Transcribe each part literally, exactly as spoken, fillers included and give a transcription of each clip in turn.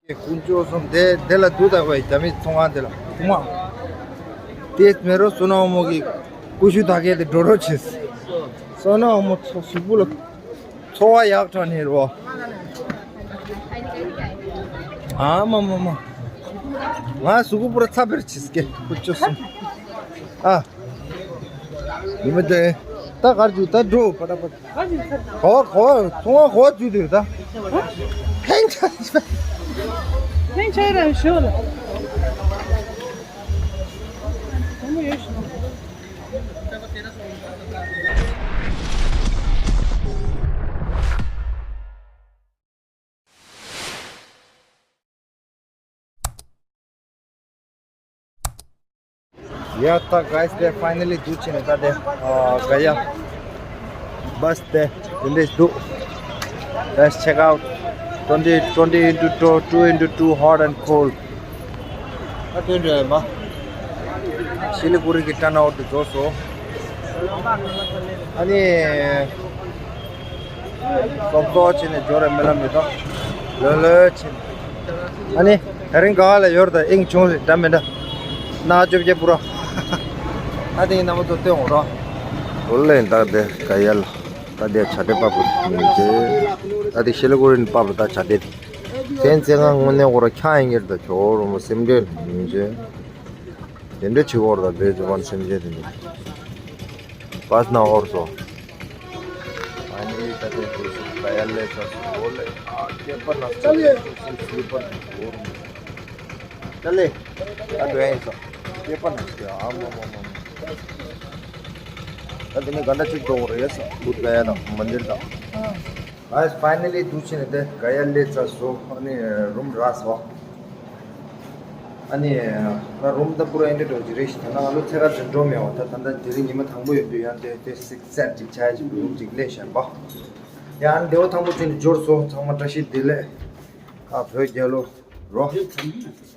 དཀོན་མཆོག་གསུམ་དེ་དེ་ལ་འདུག་ད་བས་རྒྱ་མི་ཚོང་ཁང་དེ་ལ་ཐུག་མ། དེ་མེ་རོ་བསོད་ནམས་དབང་མོ་གི་ཀུ་ཤུ་ད་གས་དེ་འགྲོ་རོགས་བྱེད། བསོད་ནམས་དབང་མོ་ཚོ་གཟུགས་པོ་ལ་འཚོ་བ་ཡག་དྲག་ནས་རོ། ཨ་མ་མ་མ། ང་གཟུགས་པོ་པུ་ར་ཚ་བེར་བྱེད་ཀྱི་དཀོན་མཆོག་གསུམ། ཨ། ཡིན་མ་དེ། ད་གར་འཇུ་ད་འགྲོ་པ་ད་པ། གོ་གོ་ཚོང་བ་གོ་འཇུ་དེ་ད། ཕན་ཆ། ཕན་ཆ་རང་ཤོ་ལ། དང་པོ་ཡོད་ཤོ། Yeah, ད་guys, དེ་finally འདུག་ཕྱིན་ནས་ད་དེ་ག་ཡ་bus དེ་དེ་འདྲས་འདུག Let's check out. Twenty, twenty into two, two into two, hot and cold. ཨ་དེ་འདྲས་མ། ཤི་ལི་གུ་རི་གི་turnout དེ་རྫོགས་སོང་། ཨ་ནི། སོབ་སོབ་བྱས་ནས་འབྱོར་ར་མི་ལ་མི་དང་། ལོས་ལོས་བྱས་ནས། ཨ་ནི། ད་རིང་ག་བ་ལ་ཡོད་ར་ད་ཨིང་བྱུང་རེད་འདྲ་མི་འདྲ། ན་བཅོ་བརྒྱད་པུ་ར། ཨ་དེ་ཡིན་ན་མ་ཚོ་སྟོན་འོང་ར། འོ་ལེ་ད་དེ་ག་ཡ་ལ། ད་དེ་བྱ་དེ་པ་པུ་མི་འདྲ། ད་དེ་ཤེ་ལ་གོ་རིན་པ་པུ་ད་བྱ་དེ། ཚན་ཚན་ང་དངོས་གནས་གོ་ར་ཁྱ་ཡིན་གྱི་ར་ད་ཁྱོ་རོ་མོ་སེམས་འདྲེ་མི་འདྲ། དེ་འདྲ་བྱེད་འོར་ད་བེ་ཇོ་བན་སེམས་ཅན་དེ་འདྲ། པཱས་ན་འོར་སོ། ཨ་ནི་ད་དེ་དེ་སུ་ད་ཡར་ལས་ཚ་སུ་འོ་ལེ། ཨ་སྐྱེས་པ་ན་སུ་སུ་སུ་པ་ན་འོ་རུ། ད་ལེ། ད་འགྲོ་ཡིན་སོ། སྐྱེས་པ་ན་སུ་ཨ་མོ་མོ་མོ་མོ། ད་དེ་ནི་ག་འདྲ་ཅིག་འགྲོ་འོ་རེད་སོ། བུད་ག་ཡ་དང་མ་འདིར་དང་། Guys, finally འདུག་ཕྱིན་ནས་དེ་ག་ཡ་ལས་ཚ་སོ། ཨ་ནི་རུམ་རག་སོ། ཨ་ནི། ང་རུམ་ད་པུ་ར་ཨེ་འདྲ་འགྲོ་གི་རེད་ཤི་ད་ན་ང་ལོ་ཚེ་ར་ཚོན་འགྲོ་མེད་བ་ད་ད་ད་དེ་རིང་ཉི་མ་དང་པོ་ཡོད་དུས་ཡང་དེ་དེ་སིག་སེད་ཅིག་ཆ་ཅིག་རུམ་ཅིག་ལས་བཞིན་པ། ཡང་བདེ་བ་དང་པོ་ཅན་འབྱོར་སོ་ཚང་མ་བཀྲ་ཤིས་བདེ་ལེགས། ཨ་བོད་རྒྱལ་ལོ། རོ།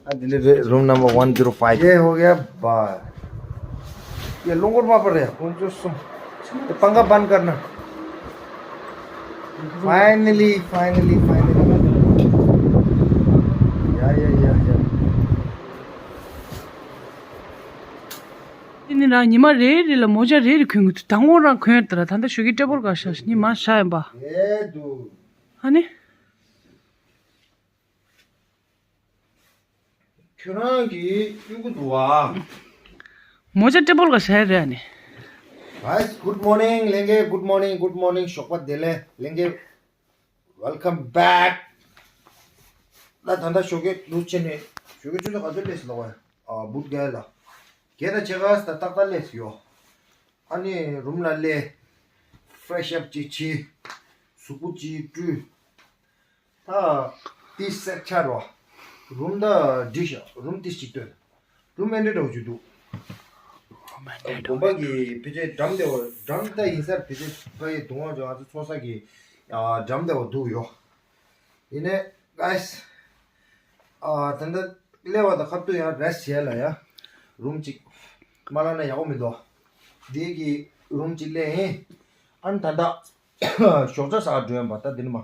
ཨ་འདི་ནི་རེད། རུམ་number one zero five. ये हो गया बाहर। ये लोंगोर पापड़ है, कौन जो सुन। ये पंखा बंद करना। Finally, finally, finally। या, या, या, या। དེ་ནི་རང་ཉི་མ་རེ་རེ་ལ་མོ་ཇ་རེ་རེ་གོན་གྱི་འདུག་དང་པོ་རང་གོན་ཡོད་དེ་ར་ད་ལྟ་ཞོགས་ཀས་ཊེ་བལ་ག་ཤག་ཉི་མ་ཤ་ཡིན་པ། ཨེ་འདུག་ཨ་ནི། ཁྱོད་རང་གིས་གཡུག་གི་འདུག་བ། མོ་ཇ་ཊེ་བལ་ག་ཤ་ཡ་རེད་ཨ་ནི། Guys, good morning ལྷན་རྒྱས། Good morning, good morning. ཞོགས་པ་བདེ་ལེགས་ལྷན་རྒྱས། Welcome back. ད་ད་ལྟ་ཞོགས་ཀས་འདུག་ཕྱིན་ནས་ཞོགས་ཀས་ཆུ་ཚོད་ག་ཚོད་སླེབས་སོང་ལབ་པ། ཨ་བུད་ག་ལ། བརྒྱད་དང་ཕྱེད་ཀ་ད་ཏག་ཏག་སླེབས་སོང་ཡོད། ཨ་ནི་རུམ་ལ་སླེབས། Fresh up ཅིག་བྱས། གཟུགས་པོ་ཅིག་བཀྲུས། ད་ཏིས་སེར་ཆ་རོ། རུམ་ད་འགྲིག་ཤག་རུམ་ཏིས་ཅིག་སྟོན། རུམ་ཨེ་འདྲ་འདྲ་བོ་ཅིག་འདུག་དགོན་པ་གི་ཕལ་ཆེར་འགྲམ་དེ་བ་འགྲམ་ད་ཡིན་སར་ཕལ་ཆེར་ཕ་ཡི་གདུང་བ་ཅོ་ང་ཚོ་ཚོགས་ས་གི་འགྲམ་དེ་བ་འདུག་ཡོད། ཡིན་ནའི་guys། ཨ་ད་ལྟ་སླེབས་པ་དང་ཁ་ཐུག་ཡང་རེ་སི་ཊི་བྱས་ལ་ཡ། རུམ་གཅིག་མ་ལངས་ན་ཡག་པོ་མི་འདུག་འདི་གི་རུམ་གཅིག་སླེབས་ཡིན། ཨ་ནི་ད་ལྟ་ཞོགས་ཇ་ཟ་ག་འགྲོ་ཡིན་པ་ད་འདི་ནི་མ།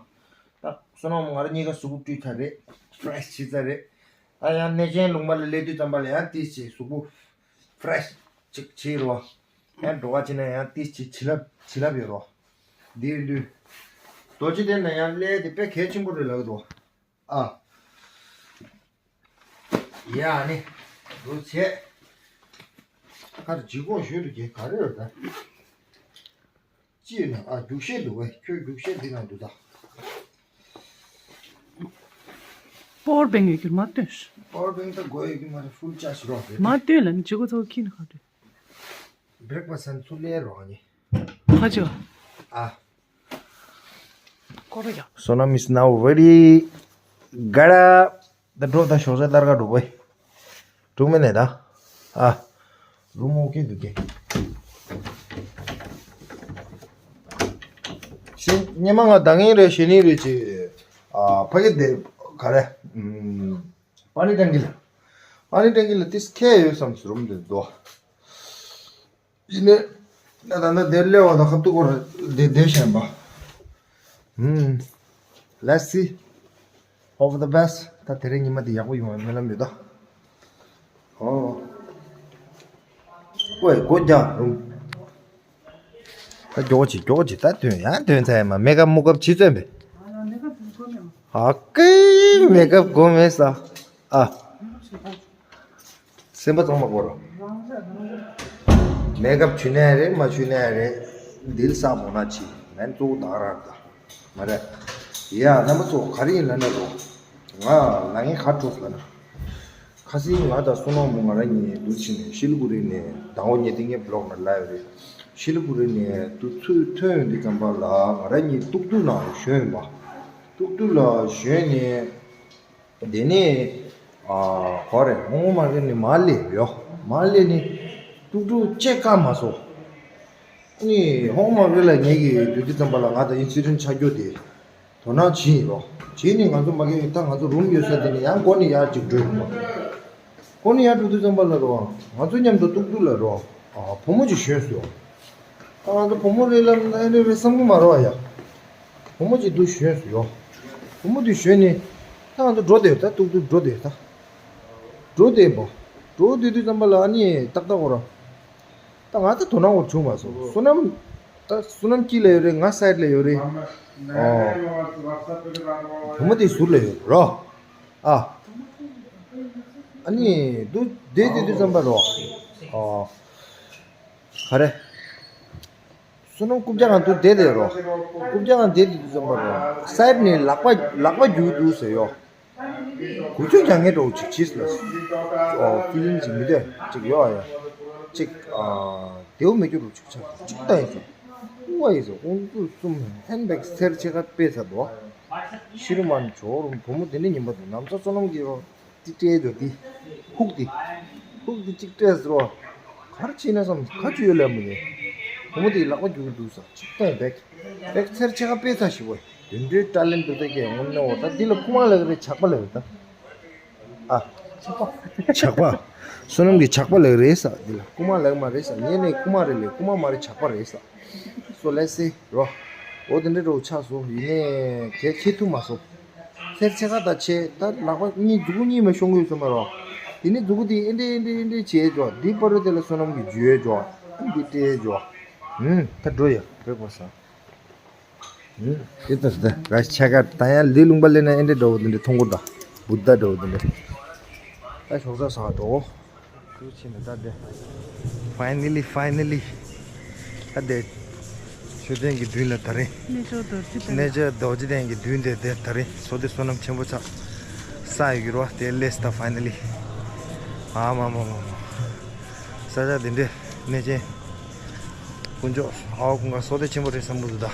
ད་བསོད་ནམས་ང་རང་གཉིས་ཀ་གཟུགས་པོ་བཀྲུས་ཚར་རེད། ཕི་རེ་ཤི་བྱས་ཚར་རེད། ད་ཡང་གནས་ཆེན་ལུང་པ་ལ་སླེབས་དུས་ཙམ་པ་ལ་ཡང་ཏིས་ཅིག་གཟུགས་པོ་ཕི་རེ་ཤི་ཅིག་བྱེད་རོགས། ཡང་འགྲོ་ག་ཕྱིན་ན་ཡང་ཏིས་ཅིག་བྱིན་རླབས་བྱིན་རླབས་ཡོད་རོགས། འདི་ཡིན་དུས། རྡོ་རྗེ་གདན་ན་ཡང་སླེབས་དེ་དཔེ་གལ་ཆེན་པོ་རེད་ལབ་ཀྱི་འདུག་ཨ། ཡ་ནི། རྡོ་ཆེ། ཁར་ལྗིད་ཁོག་ཞོད་དུ་གྱེས་ག་རེ་རེད་ད། ཅི་ཡོད་ན་ཨ་རྒྱུག་ཤེས་འདུག་བས་ཁྱོད་རྒྱུག་ཤེས་འདི་ན་འདུག་ད། པ་ཝར་བེང་ཡོད་རྒྱུར་མ་སྟོན། པ་ཝར་བེང་ད་དགོས་ཡོད་རྒྱུ་མ་རེད། ཧྥུལ་ཅཱར་ཇི་རོགས་རེད། མ་སྟོན་ལ་ནི་ལྗིད་ཁོག་ཚོགས་ཁྱི་ནི་ག་རེད། བྷི་རེག་ཕ་སི་ཚན་ཚུར་ལེན་རོགས་ནི། ཁ་ཅིག་ཨ། ཀོ་ར་ཡ། Sonam is now ready. Get up. ད་འགྲོ་ད་ཞོགས་ཇ་ལྟར་ག་འགྲོ་བོ། འགྲོ་མེད་ནས་ད། ཨ། རུམ་ཨོ་ཀེ་འདུག་གེ། ཤེས་ཉི་མ་ང་ད་ངེས་རེད་ཤེས་ནི་རེད་ཅེ། ཨ་ཕ་གི་དེ་ག་རེ། ཨམ། པ་ནི་ཊང་ཀི་ལ། པ་ནི་ཊང་ཀི་ལ་ཏིས་ཁེ་ཡོད་བསམ་སོང་རུམ་དེ་འདུག་ཡིན་ནའི། ད་ད་ད་དེར་སླེབས་པ་དང་ཁ་ཐུག་སྐོར་དེ་དེ་བཞིན་པ། ཧུམ། Let's see. Hope for the best. ད་དེ་རིང་ཉི་མ་དེ་ཡག་པོ་ཡོང་བའི་སྨོན་ལམ་ཡོད་ད། ཨོ། ཨོའི་སྒོ་རྒྱག་རུང་། ད་མགྱོགས་ཅིག་མགྱོགས་ཅིག་ད་ཐོན་ཡང་ཐོན་ཚར་ཡ་མ་མེ་ཀབ་མུ་ཀབ་ཇི་བཙོན་པས། ཨ་ཀི་མེ་ཀབ་གོ་མེད་ས། ཨ། སེམས་པ་གཙང་མ་དགོས་རོ། མེ་ཀབ་བྱུས་ནའི་རེད་མ་བྱུས་ནའི་རེད། འདིར་ས་མོ་ན་ཆི་མེན་གཙོ་བོ་ད་རང་ད། མ་རེད། ཡ་རྣམ་པ་ཚོ་ག་རེ་ཡིན་ལབ་ན་རོ། ང་ལ་ངའི་ཁ་འཕྲོ་ལབ་ན། ཁ་སང་ང་དང་བསོད་ནམས་མོ་ང་རང་གཉིས་འདུག་ཕྱིན་ནས་ཤི་ལི་གུ་རི་ནས་ཟླ་བ་ཉེ་དེ་ངའི་བི་ལོག་ན་ལབ་ཡོད་རེད། ཤི་ལི་གུ་རི་ནས་དུ་ཚུད་ཐོན་ཡོང་དུས་ཙམ་པ་ལ་ང་རང་གཉིས་ཏུག་ཏུག་ནང་ཞོན་ཡོང་པ། ཏུག་ཏུག་ལ་ཞོན་ནས། དེ་ནས་ཨ་གོ་རེད་ཧོང་མ་གི་ནི་མ་སླེབས་ཡོ། མ་སླེབས་ནི་ཏུག་ཏུག་ཅེ་ཀ་མ་སོ། ནི་ཧོང་མ་གི་ལ་ངེད་ཀྱི་དུས་དུས་ཙམ་པ་ལ་ང་དང་ཨིན་སི་ཌེན་ཆགས་རྒྱུ་དེ་དོ་སྣང་བྱིན་ཡིན་རོ། བྱིན་ནི་ང་ཚོ་མ་གི་ད་ང་ཚོ་རུམ་ཡོད་ས་དེ་ནི་ཡང་སྒོ་ནི་ཡར་ཅིག་འགྲོ་ཡོང་བ། ཁོ་ནི་ཡར་འགྲོ་དུས་ཙམ་པ་ལ་རོ། ང་ཚོ་མཉམ་དུ་ཏུག་ཏུག་ལ་རོ། ཨ་བུ་མོ་ཅིག་ཞོན་སོང་། ད་ང་ཚོ་བུ་མོ་རེད་ལབ་ན་ཨེ་རེད་རེད་བསམ་གི་མ་རོ་ཨ་ཡ། བུ་མོ་ཅིག་འདུག་ཞོན་སོང་ཡོ། བུ་མོ་དེ་ཞོན་ནི། ད་ང་ཚོ་འགྲོ་བསྡད་ཡོད་ད་ཏུག་ཏུག་འགྲོ་བསྡད་ཡོད་ད། འགྲོ་བསྡད་པོ། འགྲོ་བསྡད་དུས་ཙམ་པ་ལ་ཨ་ནི་ཏག་ཏག་འོ་ར། ད་ང་ཚོ་དོ་སྣང་འོར་བྱུང་མ་སོང་བསོད་ནམས། ད་བསོད་ནམས་དཀྱིལ་ལ་ཡོད་རེད་ང་སའིད་ལ་ཡོད་རེད། ཨོ། བུ་མོ་དེ་ཟུར་ལ་ཡོད་རོ། ཨ། ཨ་ནི་འདུག་བསྡད་བསྡད་དུས་ཙམ་པ་རོ། ཨོ། ག་རེ། བསོད་ནམས་རྐུབ་བཀྱག་ང་འདུག་བསྡད་བསྡད་རོ། རྐུབ་བཀྱག་ང་བསྡད་བསྡད་དུས་ཙམ་པ་རོ། སའིད་ནས་ལག་པ་ལག་པ་རྒྱུག་འདུག་ཟེར་ཡོ། གུ་ཆུ་རྒྱག་ངེས་འགྲོ་ཅིག་ཅིས་ལ། ཨོ་ཕི་ལིང་ཅིག་མི་འདོད་ཅིག་ཡོ་ཨ་ཡ། ཅིག་ཨ་དེའུ་མི་རྒྱུ་རུ་ཅིག་ཆགས་ཅིག་ད་ཡིན་ཟེར། ཨུ་ཨ་ཡིན་ཟེར་ཨུ་ཚུགས་གསུམ་ཧན་བེག་སེར་ཕྱེད་ཀ་དཔེ་ཚ་འདུག་ཤི་རི་མན་ཇོ་རུ་བུ་མོ་དེ་འདྲ་ཉིན་པ་འདུག་ནམ་ཚ་བསོད་ནམས་ཀྱི་རོ། ཏི་ཏྲེ་འགྲོ་ཏི། ཧུག་ཏི། ཧུག་ཏི་གཅིག་སྤྲད་ཟེར་བ། གར་ཕྱིན་ན་བསམ་ག་ཅུ་ཡོད་ལས་མི་ཉན། བུ་མོ་དེའི་ལག་པ་རྒྱུག་གི་འདུག་ས་གཅིག་སྟོན་བེག་བེག་ཚེར་ཆེ་ཁ་དཔེ་ཚ་ཞིག་བ། དུད་འགྲོའི་ཏྲ་ལན་འདུག་ད་ཀྱེ་ངོམ་ནས་འོ་ད་འདི་ལ་རྐུ་མ་ལབ་རེད་ཇག་པ་ལབ་རེད་ད། ཨ། ཇག་པ། བསོད་ནམས་ཀྱི་ཇག་པ་ལབ་རེད་ས་འདི་ལ་རྐུ་མ་ལབ་མ་རེད་ས་ངས་ནས་རྐུ་མ་རེད་ལས་རྐུ་མ་མ་རེད་ཇག་པ་རེད་ས། སོ་ལེ་སི་རོ། འོ་དེ་འདྲ་འགྲོ་ཆགས་སོ་ཡིན་ནས་གལ་ཁྱེད་ཐུབ་མ་སོ། ཚེར་ཆེ་ཁ་ད་ཆེ་ད་ལག་པ་གཉིས་མཛུ་གུ་གཉིས་མ་ཤོང་གི་ཡོད་ས་མ་རོ། དེ་ནི་མཛུ་གུ་དེ་ཨེ་འདྲེ་ཨེ་འདྲེ་ཨེ་འདྲེ་བྱེད་འཇོག་འདི་པར་རོ་དེ་ལ་བསོད་ནམས་ཀྱི་འཇུ་ཡོད་འཇོག་འདི་སྤྲད་འཇོག་ཧུམ་ད་འགྲོ་ཡ་བོད་པ་ས། ཧུམ་དེ་ལྟར་ད་ར་ཆ་ག་ད་ཡང་ལི་ལུང་པ་ལེན་ན་ཨེ་འདྲེ་འགྲོ་བ་དེ་འདྲེ་མཐོང་གོ་ད་བུ་ད་འགྲོ་བ་དེ་འདྲེ་ད་ཞོགས་ས་ས་འགྲོ། ཏུ་ཕྱིན་ནས་ད་དེ། Finally, finally. ད་དེ། མཆོད་རྟེན་གྱི་མདུན་ལ་ད་རིང་། གནས་མཆོག་རྡོ་རྗེ་གདན། གནས་མཆོག་རྡོ་རྗེ་གདན་གྱི་མདུན་དེ་དེ་ད་རིང་བསོད་བདེ་བསོད་ནམས་ཆེན་པོ་ཆགས། ས་ཡི་གུར་བ་དེ་སླེབས་ད་finally། ཨ་མ་མ་མ་མ། ས་ཆ་དེ་འདྲའི་གནས་ཆེན། དཀོན་མཆོག་ཨའོ་ཀུན་དགའ་བསོད་བདེ་ཆེན་པོ་རེད་བསམ་གྱི་འདུག་ད།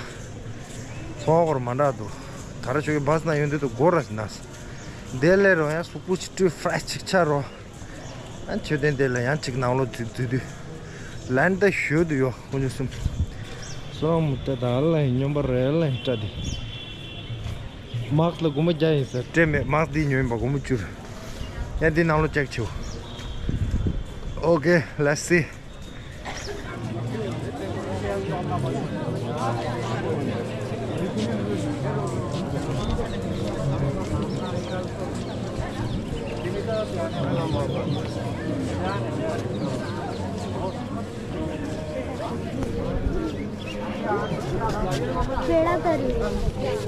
ཚོགས་འཁོར་མ་འདྲ་འདུག་ད་ར་ཆོས་ཀྱི་བཱས་ན་ཡོང་དུས་དུ་སྒོ་ར་ཞིག་ན། དེ་ལས་རོ་ཡང་གཟུགས་པོ་ཆུ་ཁྲུས་ཧྥ་རེ་ཤི་ཅིག་ཆགས་རོ། ཨ་མཆོད་རྟེན་དེ་ལ་ཡང་ཅིག་ནང་ལོགས་འཛུལ་འཛུལ་དུས། ལན་ད་ཞོལ་དུ་ཡོད་དཀོན་མཆོག་གསུམ། སོང་མུ་ཏྲ་དང་ལ་ཡིན་སྨྱོན་པ་རེ་ལ་ཡིན་སྤྲ་དེ། མཱག་སི་ལ་སྒོར་མོ་བརྒྱ་ཡིན་ཟེར་སྤྲད་མེད་མཱག་སི་འདི་ཉོས་ཡིན་པ་སྒོར་མོ་བཅུ། ཡང་འདི་ནང་ལོགས་ཅེག་བྱེད། Okay, let's see.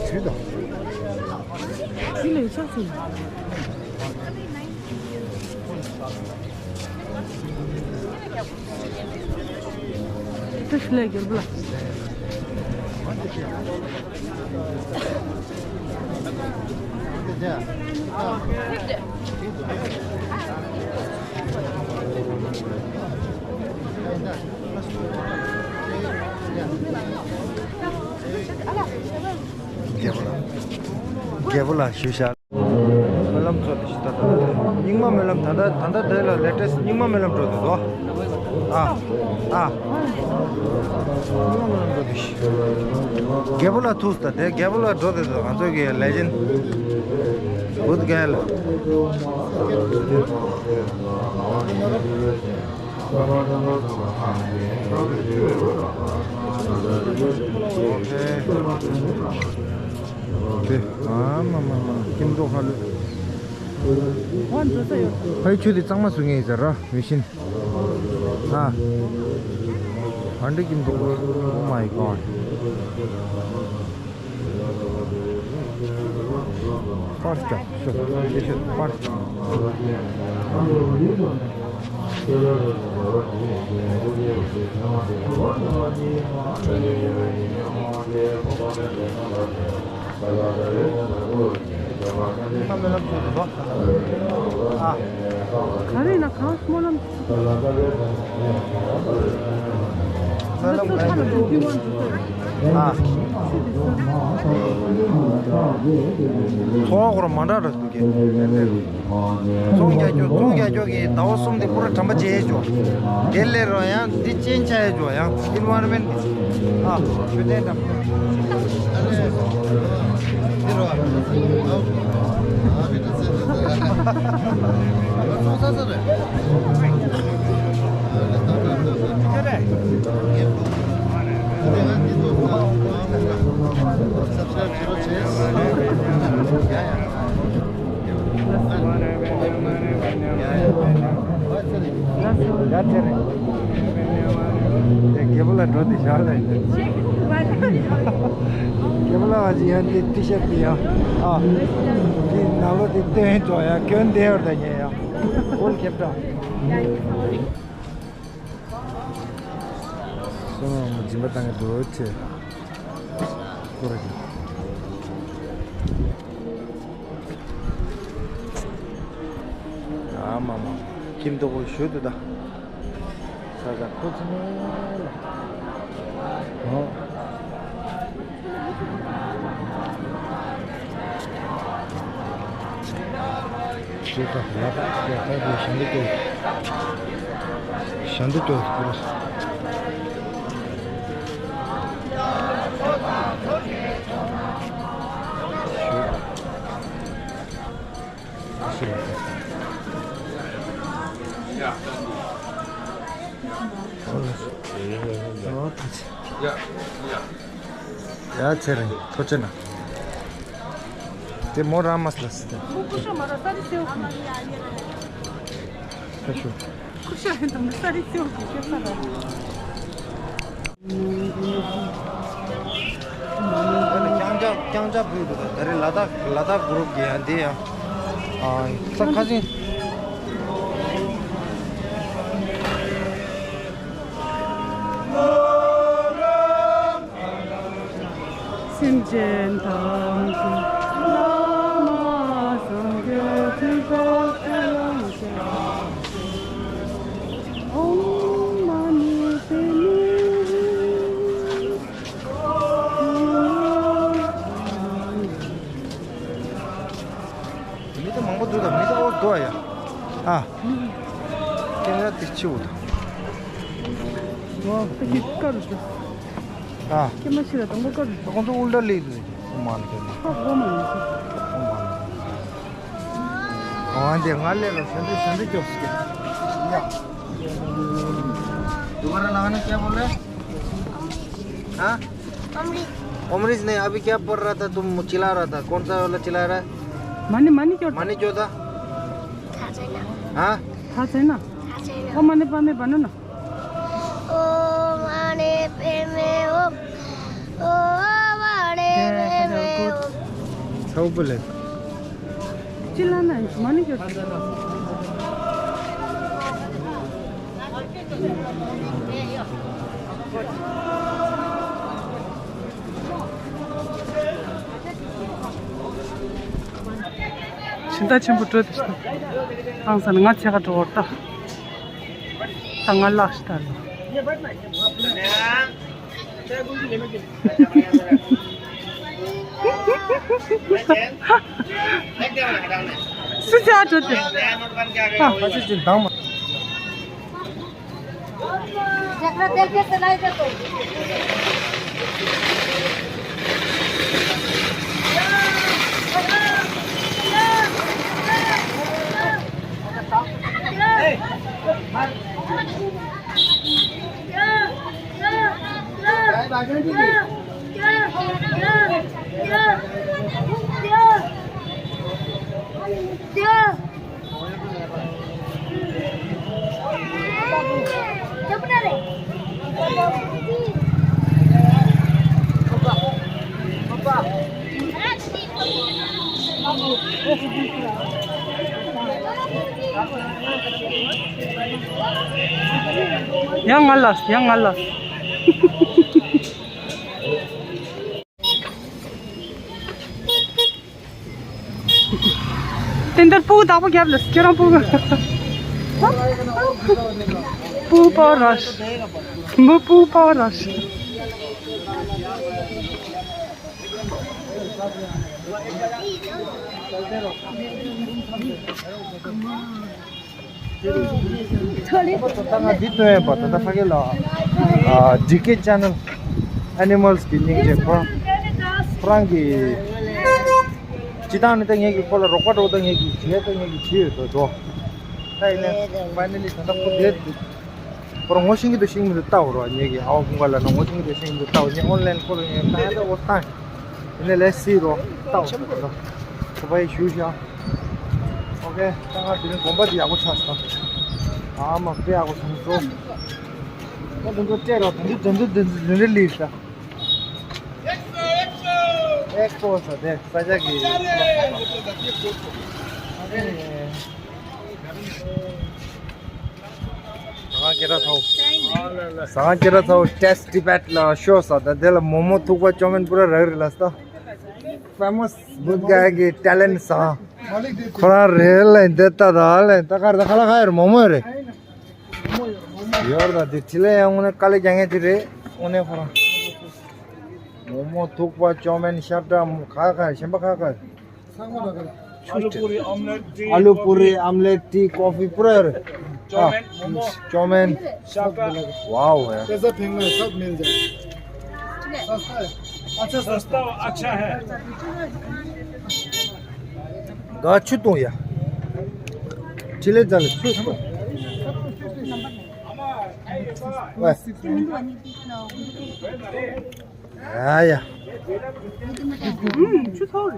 ཁྱོད་ད། ཁྱོད་ལས་ཆགས་སོང་། ཏུ་ཤི་ལེ་གྱུར་པ་ལ། རྒྱལ་པོ་ལ། རྒྱལ་པོ་ལ་ཞུ་བཞག་སྨོན་ལམ་ཚོགས་ཏེ་ཤི་ད་ད་རྙིང་མ་སྨོན་ལམ་ད་ད་ད་ད་དེ་ལ་ལེ་ཊེ་སི་རྙིང་མ་སྨོན་ལམ་འགྲོ་དུས་དོ། ཨ་ཨ། རྙིང་མ་སྨོན་ལམ་འགྲོ་དུས་ཤི། རྒྱལ་པོ་ལ་ཐུགས་ད་དེ་རྒྱལ་པོ་ལ་འགྲོ་དུས་དོ་ང་ཚོ་གི་ལེ་ཇེན་བུད་གལ། ཨོ་ཁེ། དེ་ཨ་མ་མ་མ་སྐྱིད་མདོག་ཁ་ལོས། ཨོ་འགྲོ་ས་ཡོད། ཕའི་ཆུ་དེ་གཙང་མ་བཟོ་ངེས་ཟེར་ར་མི་ཤིན། ཨ། ཨ་འདྲ་ཀིམ་འདུག Oh my god. པར་ཅག་ཤོ་ཤོ་པར་ཅག་ག་རེ་ན་གང་སྨོན་ལམ། ཨ། ཚོང་ཁོ་ར་མ་འདྲ་ར་འདུག་གས། ཚོང་རྒྱག་རྒྱུ་ཚོང་རྒྱག་རྒྱུ་གི་ཟླ་བ་གསུམ་དེ་པུ་ར་དྲན་པ་བརྗེད་ཆོག་དེ་ལས་རོ་ཡང་འདི་ཅན་ཆ་ཡ་ཆོག་ཡང་environment་ཨ་ཆུ་ལྡན་འདྲ། ཡ་ཚེ་རིང་། དེ་རྒད་པོ་ལ་འགྲོ་དེ་ཞག་ལ་ཡིན། རྒད་པོ་ལ་བ་ཅི་ཡང་དེ་ཏི་ཤར་དེ་ཡང་ཨ། དེ་ནང་ལོ་དེ་སྟོན་ཅོག་ཡང་སྐྱོན་བདེ་བར་ད་ཉེ་ཡང་ཀོལ་ཁེབས་ཀྲང་། སོང་མ་སྦྱིན་པ་བཏང་གི་འགྲོ་ཆེ། ཀོ་ར་ཅི། ཨ་མ་མ། ཁྱིམ་དུ་གོ་ཞུ་དུ་ད། ས་ས་ཁོ་ཚོ་ནས་ལ། ཨོ། ཤེས་ད་ལ་ད་ཡ་ད་གོ་ཞན་དུ་ཏོ། ཞན་དུ་ཏོ་ཁོ་ར། ཡ་ཚེ་རིང་ཐོ་ཅེ་ན། དེ་མོ་ར་མ་སླ་སི་ཏེ། ཁ་ཤོ། ཁུ་ཤ་ཡིན་དང་ས་རི་ཚེའུ་གི་སྐྱེ་ས་ར། ད་ནི་རྐྱང་ཅག་རྐྱང་ཅག་བུད་འདུག་ད་རེས་ལ་དྭགས་ལ་དྭགས་གུ་རུབ་ཀྱི་ཡང་འདི་ཡང་ཨ་ས་ཁ་སིང་། སེམས་ཅན་ཐམས་ཅད་བླ་མ་སངས་རྒྱས་ཚུལ་ཁྲིམས་ལ་ལྟ་ལ་བྱ། ཨོཾ་མ་ཎི་པདྨེ་ཧཱུྃ། མི་ད་མང་པོ་འདུག་ད་མི་ད་ཨོ་དོ་ཡ། ཨ། ཀེམ་ར་དེ་ཆི་འུ་ད། ཨོ་ད་ཀི་ཀ་རུ་ད། ཨ། ཀེམ་ར་ཆི་ར་དང་པོ་ཀ་རུ་ད། ཁོང་ཚོ་ཨུལ་ཏྲ་ལི་དུ། ཨོ་མ་ལི་ཀེམ་ར། ཧ་གོ་མ་ཡིན་སི། ཨོ་མ་ལི། ཨོ་འདི་ང་ལས་ར་ཤན་དུ་ཤན་དུ་ཅོག་སི་ཀེ། ཡ། दोबारा लगाना क्या बोल रहे हैं? हाँ? अमृत। अमरीश नहीं, अभी क्या पढ़ रहा था, तुम चिल्ला रहा था, कौन सा वाला चिल्ला रहा है? मानी, मानी क्यों? मानी क्यों था? था छैन। हाँ? था छैन। था छैन। ओ माने पामे बनो ना। ओ माने पेमे ओ। ओ माने पेमे ओ। छौ बोले। चिल्ला ना, मानी क्यों? ཕྱི་ཟླ་ཆེན་པོ་སྤྲོད་དེ་ཤི་ཐང་ས་ནི་ང་ཚེ་ག་འགྲོ་བར་ལྟ། ད་ང་ལགས་ཤི་ད་ལ། སུ་ཅག་འགྲོ་དེ། ཨ་ཕ་ཚེ་ཅི་འདང་མ། झगड़ा देख के सुनाई दे तो। ཡང་ང་ལ་ཡང་ང་ལ། དེ་འདིར་སྤུ་གུ་བདག་པོ་རྒྱབ་ལ་ཁྱེད་རང་སྤུ་གུ། སྤུ་གུ་པར་ར་ཤི། མི་སྤུ་གུ་པར་ར་ཤི། ད་ང་འདི་སྟོན་ཡོད་པ་ད་ལྟ་ཕ་གི་ལ། ཨ། ཌི་ཀེ་ཅེ་ནལ། ཨེ་ནི་མལ་གྱི་སྙིང་རྗེ་ཁོ། ཁོ་རང་གི། སྤྱི་བཏང་ནི་ད་ངེད་ཀྱི་ཁོ་ལ་རོགས་པ་འགྲོ་ད་ངེད་ཀྱི་བྱེད་ད་ངེད་ཀྱི་བྱེད་ཡོད་དོ་འགྲོ། ད་ཡིན་ནའི་ཕའི་ནལ་ལི་ད་ལྟ་ཁོ་བསྡད་འདུག་ཁོ་རང་ངོ་ཤེས་ཀྱི་འདུག་ཤེས་ཀྱི་མི་འདུག་ལྟ་འོ་རོགས། ངེད་ཀྱི་ཨའོ་ཀུན་དགའ་ལ་ནང་ངོ་ཤེས་ཀྱི་འདུག་ཤེས་ཀྱི་མི་འདུག་ལྟ་འོ། ངས་ཨོན་ལན་ཁོ་ལ་ངས་ད་ད་འོ་ད། ཡིན་ནའི་ལས་སྲིད་རོགས་ལྟ་འོ་ད། ཁོ་པ་ཡི་ཞུ་ཤག་ཨོ་ཁེ། ད་ང་དེ་རིང་དགོན་པ་དེ་ཡག་པོ་ཆགས་སོང་། ཨ་མ་དཔེ་ཡག་པོ་བྱུང་སོང་། ད་དེ་ཚོ་སྤྲད་རོགས། དེ་འདྲ་དེ་འདྲ་དེ་འདྲ་ལིས་ད། ཨེག་པོ་ས་དེ་ས་ཆ་གི། ཟ་ཁང་སྐད་གྲགས་ཚ་བོ། ཟ་ཁང་སྐད་གྲགས་ཚ་བོ་ཏེ་སི་ཊི་ཊི་བེད་ལ་ཤོ་ས་ད་དེ་ལ་མོ་མོ་ཐུག་པ་ཅོ་མན་པུ་ར་རག་རི་ལ་ས་ད། ཕེ་མོ་སི་བུད་ག་གི་ཊེ་ལེན་ཊི་ཟ་ཁང་། ཁོ་རང་རེད་ལ་འདི་ལྟ་ད་ལ་ད་གར་ད་ཁ་ལ་ཁ་ཡོད་རེད། མོ་མོ་ཡོད་རེད། ཡོད་རེད། ད་དེ་ཁྲི་ལེ་ཡང་དངོས་གནས་དཀའ་ལས་རྒྱག་མཁན་དེ་རེད། དངོས་གནས་ཁོ་རང་། མོ་མོ་ཐུག་པ་ཅོ་མན་ཤ་ཏྲ་མོ་ཁ་ཁ་གཞན་པ་ཁ་ཁ། ཚང་མ་ད་ག་རེད། आलू पूरी, ऑमलेट, टी, आलू पूरी, ऑमलेट, टी, कॉफी पूरा है। चाउमीन, मोमो, चाउमीन। शाका। वाओ यार। कैसा फेंकना है, सब मिल जाए। सस्ता है। अच्छा, सस्ता। सस्ता, अच्छा है। गा छु तू या। चिले चल छु। वाह। या या। हम्म, छु थोड़ी।